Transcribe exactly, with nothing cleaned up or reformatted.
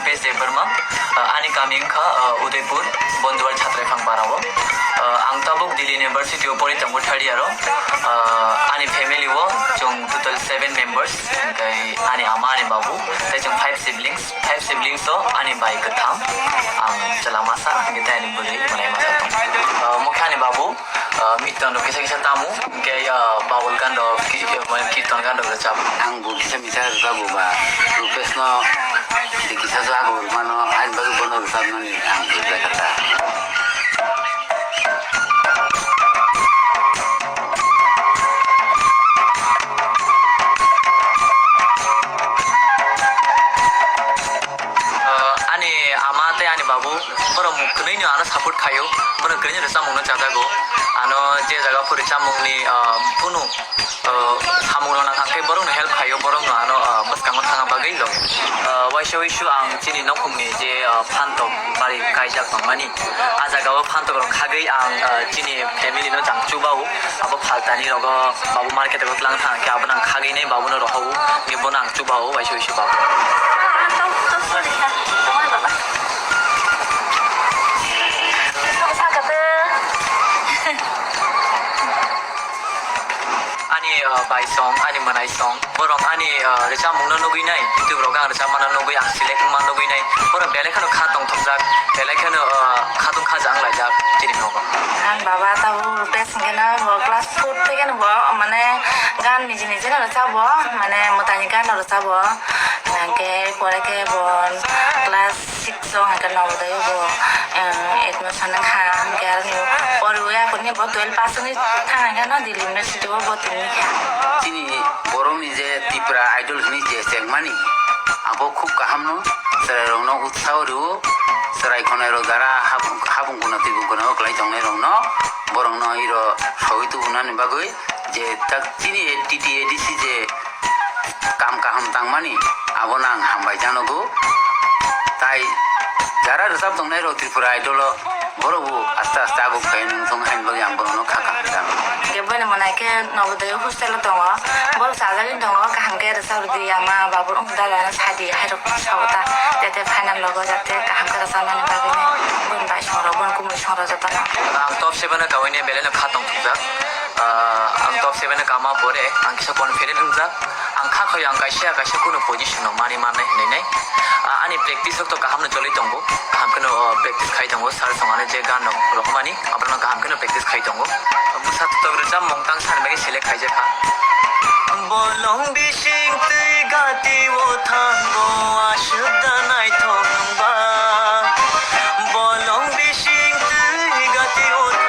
P S Debbarma, uh, ani kami wngkha, uh, Udaipur, Bonduwar Chhatraiphang Para o. Uh, ang tabuk Delhi University o pori tongo third year o. Uh, ani family o chwng total seven members, hwnkhe ani ama, ani babu, tei chwng five siblings. Five siblings o ani bai kwtham, ang chwla masa, hwnkhe tei ani bwrwi mwnai masa tong. Uh, mokhe ani babu, Ah, miton rok kisa kisa tamo, hwnkhe, ah, Babul gan rok, ki-, eh, mane kirton gan rok rwchap. Ang bo kisa misa rwchapbo ba, Rupesh no de kisa so abo rwmano, ani bagwi bono rwchapnani ang rwjak kha ta. Ah, ani ama tei ani babu, borok muknwi no ano support khaio, borok kwrwini rwchapmung no chajago. Ano je jaga phuri chamungni, ah, kunu, ah, samung rok nang kha khe borokno help khaio, borokno ano, ah, bwskango thangna bagwi logi. Ah, waisa waisu ang chini nokhungni je, ah, phantok bari kaijak tongmani, ah jaga o phantok rok khagwi ang, ah, chini family no chang chubao, abo phaltani rogo babu market o tlang thang khe abono ang khagwi nai babuno rohao, hwnkhe bono ang chubao waisa waisu babu. Ani, uh, bai song, ani mwnai song, borok ani, uh, rwchapmungno nugwi nai, YouTube rogo ang rwchapmano nugwi, ang select wngma nugwi nai, borok belai kheno kha tongthokjak, belai kheno, uh, khatung khaja wnglaijak chini nogo. Ang baba tabuk Rupesh hwnkhe no bo class four theke no bo mane gan niji niji no rwchabo, mane mwtaini gan no rwchabo, hwnkhe pore khe bo class six o hwnkhe Navodaya o bo, eh, admission wngkha, hwnkhe aroni poriwi aphuruni bo twelve pass wngwi thang hwnkhe no Delhi University o bo tongwi kha. Chini borokni je Tripura Idol hwnwi je chengmani, abo khub kaham no, chwrairokno utsaho rwo, chwrai khwnairok jara habung, habung guna twi bung guna o kwlai tongnairokno, borokno iro sogwi tubunani bagwi je tak chini T T A D C je kam kaham tangmani, abono ang hambai janogo. Tai jara rwchap tongnai rok Tripura Idol o, borok bo aste aste aguk phai nung thung haini bagwi ang borokno kha kaham jano. Hwnkhe boini mwnai khe Navodaya hostel o tongo, borok chajagwi tongo, kaham khe rwchap rwdi, ama babu wng dada no sadi hai rok sao ta, tete final logo jate kaham khe rwchapnani bagwi boini bai song rok, boini kumui song rok jotono. Ang top seven o kaui ne belai no kha tong thokjak. Ah, ang top seven o kama pore ang kisa confident wngjak. Ang kha khoi ang kaisa kaisa kunu position no mani mannai hinwi nai. Ah, ani practice rok to kaham no choli tongo. Kaham kheno, oh, practice khai tongo. Sir songani je gan rok rohormani, abono kaham kheno practice khai tongo. Bwsa tok rwchapmung tang sani bagwi select khaijak kha. Bolong bising twi gati o thango aswk da naithok wngba. Bolong bising twi gati o thang.